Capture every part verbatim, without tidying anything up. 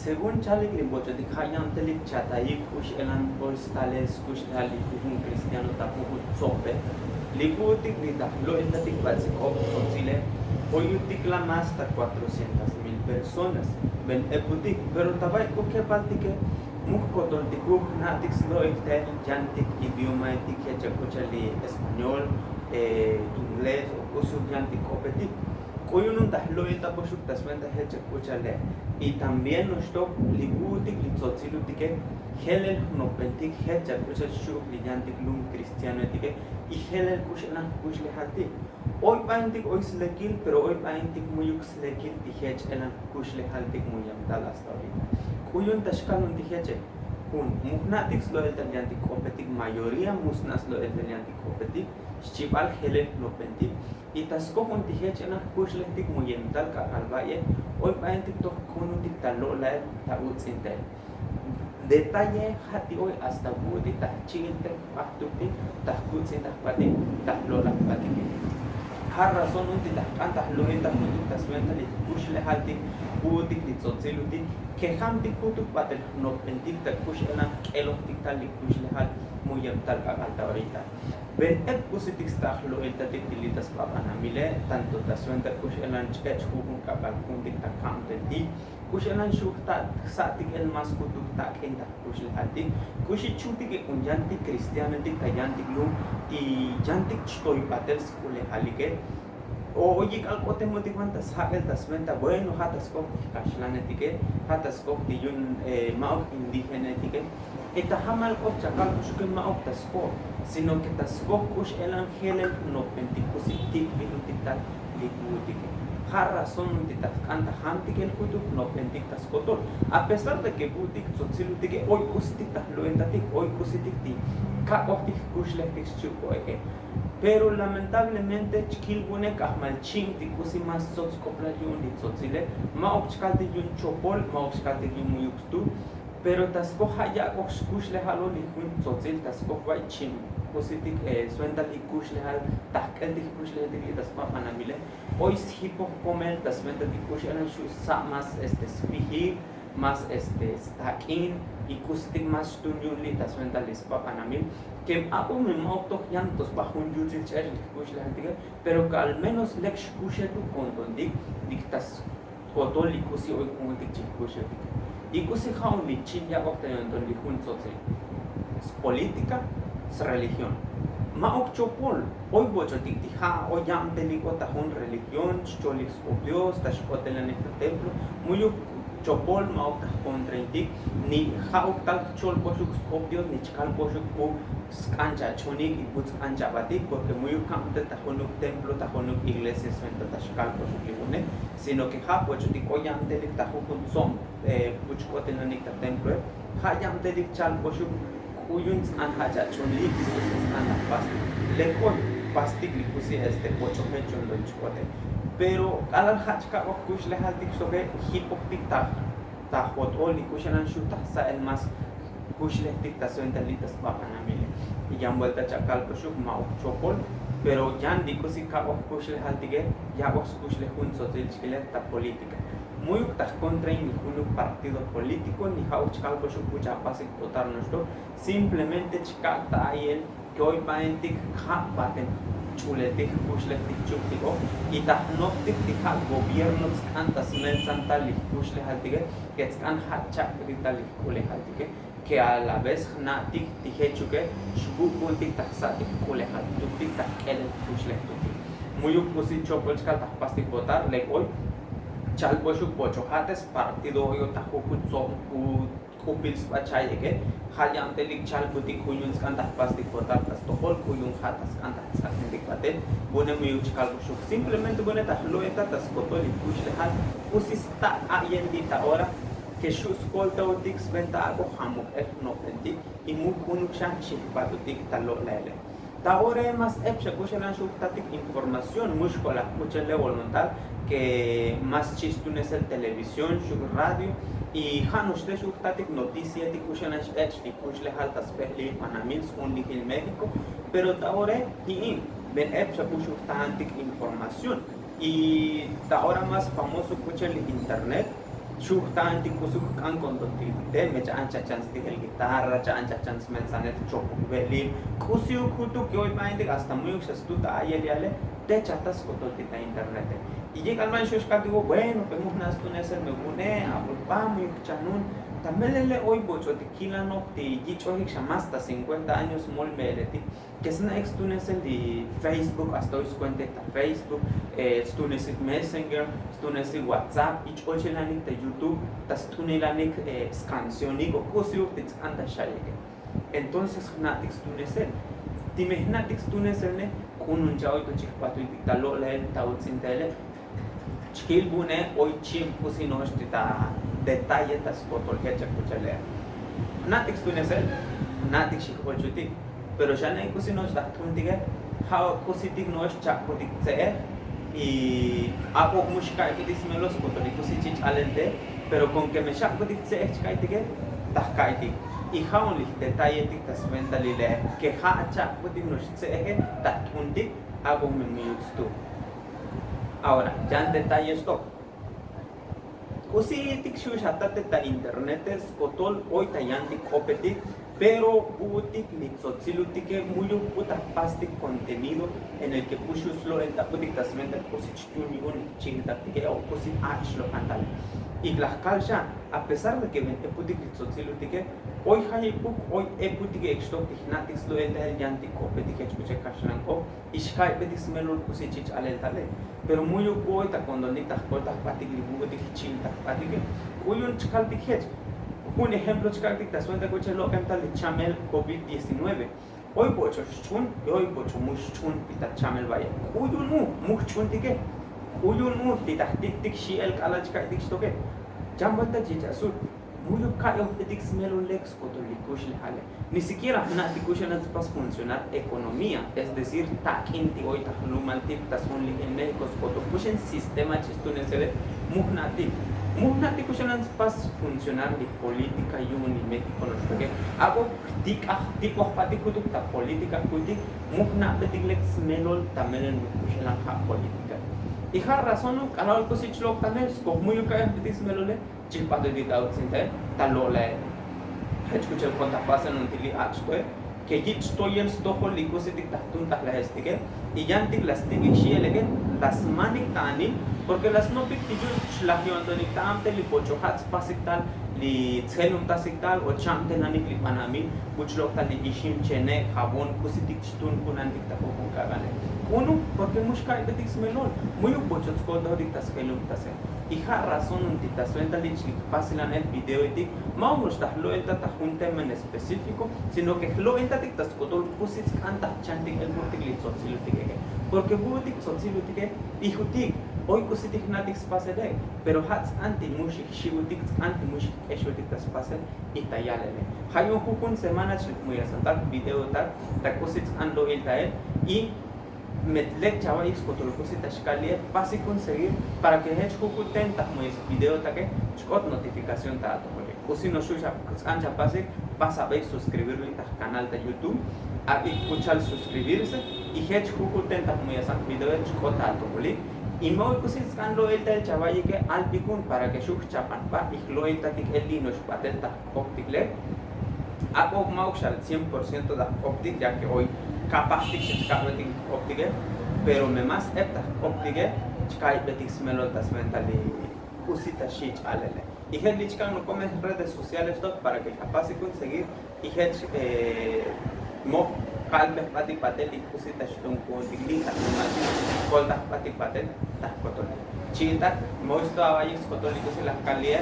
Según chalik li boch'otik ja' ya'antelik chatayik k'u x'elan oy stale skuxlejal li jujun kristiano ta jujun tzope. Li bu'utik li ta jlo'iltatik bats'ik k'op tzotzile, oyutik la más ta cuatrocientas mil personas ben eputik. Pero ta bay k'u kepaltike, mu jkotoltikuj jna'tik slo'iltel yantik idiomaetik jech ya k'u cha'al li español, inglés o k'usi yantik k'opetik. K'u yu'un ta jlo'iltaboxuk ta swenta jech ya k'u cha'ale. Y también noxtok li bu'utik li tzotzilutik, jelel jnopbentik jech ya k'u cha'al xchi'uk li yantik lum kristianoetike. Y jelel k'u x'elan jkuxlejaltik. Oy baintik oy slekil, pero oy baintik mu'yuk slekil ti jech elan jkuxlejaltik mu yan tal hasta orita. K'u yu'un ta xkalun ti jeche. Jun, mu jna'tik slo'iltal yantik k'opetik, mayoría mu sna' slo'iltal yantik k'opetik, xchibal jelel jnopbentik. Y ta skoj un ti jech elan jkuxlejtik mu yan tal k'ak'al ba'ye, oy baintik toj k'unutik ta lo'lael ta uts'intel. Detalle ja' ti oy hasta bu'utik ta jchi'iltel jbajtuktik, ta jkuts'intaj jbatik, ta jlo'laj jbatike. Ja' razón un ti ta jk'an ta jlo'iltajutuk ta swenta li jkuxlejaltik bu'utik li tzotzilutik, kejamtik jutuk batel jnopbentik ta k'u x'elan jk'elojtik tal li jkuxlejal mu yan tal k'ak'al ta orita. Ben ep k'usitik sta' jlo'iltatik ti li' ta sba banamile, tanto ta swenta k'u x'elan ch'ech' jujun k'ak'al juntik ta kabteltik, k'u x'elan xu' jsa'tik el más jutuk jtak'in ta jkuxlejaltik. K'usi chutik ik'un yantik kristianoetik ta yantik lum ti yantik chtoy batel sk'ulejalike. O oy ik'al k'otemotik man ta sjabel ta swenta, bueno, ja' ta skoj ti jkaxlanetike, ja' ta skoj ti yu'un ma'uk indígenaetike. Y ta jamal k'op chakal k'uxuke ma'uk ta skoj, sino que ta skoj k'u x'elan jelel jnopbentik k'usi tik'bilutik tal li bu'utike. Ja' razón un ti ta jk'an ta jantik el jutuk jnopbentik ta skotol. A pesar de que bu'utik tzotzilutike oy k'usitik ta jlo'iltatik, oy k'usitik ti kak'ojtik jkuxlejtik xchi'uk k'o'eke. Pero lamentablemente chkil vu'une k'ajmal chim ti k'usi más tsots sk'oplal yu'un li tzotzile, ma'uk chkaltik yu'un chopol, ma'uk chkaltik yu'un mu'yuk stu. Pero ta skoj ja' yak'oj xkuxlejal o li jun tzotzil ta skoj bay chim k'usitik swenta li kuxlejal, ta jk'eltik jkuxlejaltik li' ta sba banamile. Oy sjipoj komel ta swenta ti k'u x'elan xu' sa' más este sfijil, más este stak'in, y k'usitik más xtun yu'un li' ta swenta li sba banamil. Kem ak'o mi ma'uk toj yan to sba jun yutsil ch'ech' li jkuxlejaltike, pero que al menos lek xkuxel tu kontontik li ta skotol li k'usi oy k'u'untik chi jkuxeltike. Y k'usi ja' un li chim yak'oj ta yonton li jun tzotzil: spolítica, sreligión. Ma'uk chopol, oy boch'otik ti ja' oy yabtelik o ta jun religión, xcholik sk'op Dios, ta xk'otelanik ta templo, mu'yuk chopol ma'uk ta jkontraintik, ni ja'uk tal jcholboxuk sk'op Dios, ni chkalboxuk u sk'an chach'unik y bu tsk'an chabatik, porque mu'yuk kabtel ta junuk templo, ta junuk iglesia swenta ta xkalboxuk li une, sino que ja' boch'otik oy yabtelik ta jujun tzob bu chk'otelanik ta temploe, ja' yabtelik chalboxuk k'u yu'un ts'an ja' chach'unik y k'usi ts'an laj pastik. Lek oy pastik li k'usi este boch'oje chondon chk'ote. Pero k'alal ja' chkak'oj kuxlejaltik xtoke, jipojtik ta ta jot'ol li k'u xelan xu' ta jsa'el más kuxlejtik ta swenta li' ta sba banamile. Y yan vuelta chakalboxuk ma'uk chopol, pero yan li k'usi kak'oj kuxlejaltike yak'oj skuxlej jun tzotzil chkilel ta política. Mu'yuk ta jkontrain li junuk partido político, ni ja'uk chkalboxuk bu chapasik votar noxtok, simplemente chkak' ta ayel que oy baentik ja' baten ch'uleltik jkuxlejtik chuktikoj, y ta jnoptik ti ja' gobierno tsk'an ta smeltsan tal li jkuxlejaltike, que tsk'an ja' chak'betik tal li jk'ulejaltike, que a la vez jna'tik ti jechuke xbuk'untik ta jsa'tik jk'ulejal tuktik ta jk'elel jkuxlej tuktik. Mu'yuk k'usi chopol chkal ta jpastik votar, lek oy chalboxuk boch'ojate spartido oy o ta jujun tsob u k'upil sba chayeke, ja' yabtelik chalbutik k'u yu'un tsk'an ta jpastik votar ta stojol, k'u yu'un ja' ta sk'an ta jts'akneltik batel. Bune mu'yuk chkalboxuk, simplemente bune ta jlo'elta ta skotol li jkuxlejal. K'usi sta' a'yel li' ta ora que xu' skoltaotik sventa ak'oj jamojel jnopbentik y mu k'unuk xan chijbatutik ta lo'laele. Ta ore más ep xa k'u xelan xu' jtatik información, mu xkolaj k'u chele voluntad que más chi' stunesel televisión xu' radio, y ja' noxte xu' jtatik noticiaetik k'u xelan x'ech' li kuxlejal ta sbejlil banamil sju'unlijil México. Pero ta ore ji'in ben ep xa k'u xu' jtajantik información. Y ta ora más famoso k'u chel li internet, Xujta'antik k'usi jk'an kontontik te me cha'an chachan stijel guitarra, cha'an chachan smeltsanet chopuk ve'lil. K'usiuk jutuk yoy ba'intik hasta mu'yuk xa stut ta a'yel yale. Te chata skotol ti ta internete. Y yek'al man xu' xkaltik o bueno pe mujna' stunesel me vune' apulpa mu'yuk chanun. Ta melele oy boch'otik kilanoj ti yich'ojik xa más ta cincuenta años mol me'eletik. Ke sna'ik stunesel ti facebook hasta oy skuentek ta facebook, stunesik messenger, stunesik whatsapp, ich'ochilanik ta youtube, ta st'unilanik skancionik o k'usiuk ti tsk'an ta xa'yike. Entonces jna'tik stunesel ti me jna'tik stunesel ne k'unun cha'oy to chijpatuy tik ta lo'lel ta utz'intaele. Chkil vune' oy chib k'usi no'ox ti ta detalle ta skotol jech akuchale'e. Jna'tik stunesel jna'tik xij'ochutik. Pero xane' k'usi no'ox ta jt'untike ja' o k'usitik no'ox chak'butik tse'ej. Y ak'o mu xka'ybutik smelol skotol li k'usi chich' alelte. Pero konke me xak'butik tse'ej chka'ytike ta jka'ytik. Y ja' un li jdetalletik ta sventalile'e ke ja' chak'butik no'ox tse'eje ta jt'untik. Ak'o me miyut stu. Ahora yan detalle xtok. K'usitik xu' xatate ta internete skotol oy ta yantik k'opetik. Pero bu'utik li tzotzilutike mu'yuk bu ta jpastik kontenido en el ke bu xu' slo'eltabutik ta sventa k'usi chtun yu'un li jchi'iltatike o k'usi ak' xlok'antal. Y laj kal xa a pesar de ke ven eputik li tzotzilutike oy jayibuk oy eputike ek xtok ti jna'tik slo'eltajel yantik k'opetik jech k'u chek kaxlan k'op. Y xka'ybetik smelol k'usi chich' alel tale. Pero mu'yuk bu oy ta kontontik ta jkoltajbatik li bu'utik jchi'iltajbatike. K'u yu'un chkaltik jech jun ejemplo chkaltik ta sventa k'u chek lok'em tal li chamel covid diecinueve. Oy boch'o xch'un y oy boch'o mu xch'un ti ta chamel baye. K'u yu'un mu mu jch'untike. K'u yu'un mu ti ta jtiktik xi'el k'alal chka'ytik xtoke. Chan vuelta chich' asut. Mu'yuk ka'yojbetik smelol lek skotol li kuxlejale. Ni sikiera jna'tik k'u xalan tspas funcionar ekonomía, es decir tak'in ti oy ta jlumaltik ta sjun li en méxiko skotol k'u xan sistema chij stunesele. Mu jna'tik mu jna'tik k'u xalan tspas funcionar li polítika yu'un li méxiko noxtoke. Ak'o jtik'aj jtik'ojbatik jutuk ta polítika ku'ytik. Mu jna'betik lek smelol ta melel me k'u xalan ja' polítika. Y ja' razón k'alal k'usi chlo'tanel skoj mu'yuk ka'yojbetik smelole. Chijpatutik ta utz'intael ta lo'lael. Jech k'u chel k'ot ta jpasel untik li ak' xtoe ke yich' toyel stojol li k'usitik ta jtun ta jlajestike. Y yantik la stikik xi'eleke la smanik ta anil. Porke la snopik ti yu' chlaj yo'ntonik ta amtel li boch'o ja' tspasik tal li tsjelumtasik tal o chamtelanik li banamil. Bu chlo'tal li ixim chene' jabón k'usitik xtun junantik ta jujun k'ak'ale. K'unu porke mu xka'ybetik smelol. Mu'yuk boch'o tskoltajotik ta sjelumtase. Y ja' razón untik ta sventa li ch'ik jpasilan el videoetik. Ma' uno'ox ta jlo'elta ta jun tema en específico sino ke jlo'eltatik ta skotol k'usi tsk'an ta jchantik el bu'utik li tzotzilutike. Porke bu'utik tzotzilutike ijutik oy k'usitik jna'tik spasele. Pero ja' tsk'an ti mu xijxi'utik tsk'an ti mu xijk'exutik ta spasel. Y ta yalele ja' yu'un jujun semana ch'ik jmuyasantak videotak ta k'usi tsk'an lo'iltael. Y met lek chava'yik skotol k'usi ta xkali'e. Pasik jun seguir para ke jech jujun ten ta jmu'yes videotake chk'ot notifikación ta atojole. K'usi noxu' tsk'an chapasik pas abeyik suscribirlik ta jkanal ta youtube. Abik k'u chal suscribirse. Y jech jujun ten ta jmu'yasan videoe chk'ot ta atojolik. Y ma' oy k'usi tsk'an lo'iltael chava'yike albik jun para ke xu' jchapan jba y jlo'iltatik el li' no'ox batel ta jk'optik lek. Ak'o ma'uk xal cien por ciento ta jk'optik ya ke oy kapajtik xa chka'betik jk'optike. Pero me más ep ta jk'optike chka'ybetik smelol ta sventa li k'usi ta xich' alele. Y jech li chka'an nokomes redes sociales tok para ke japasik jun seguir. Y jech moj kalbej jbatik batel li k'usi ta xtun ku'untik li' ta jlumaltik jkoltaj jbatik batel ta jkotol. Chi'iltak ma' oy sto aba'yik skotol li k'usi laj kali'e.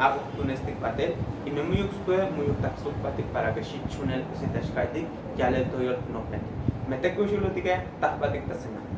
Ak'o jtunestik batel y me mu'yuk stue mu'yuk ta jsukbatik para ke xi' ch'unel k'usi ta xka'ytik. Yalel toyol jnojbentik me te kuxulutike. Tajbatik ta semana.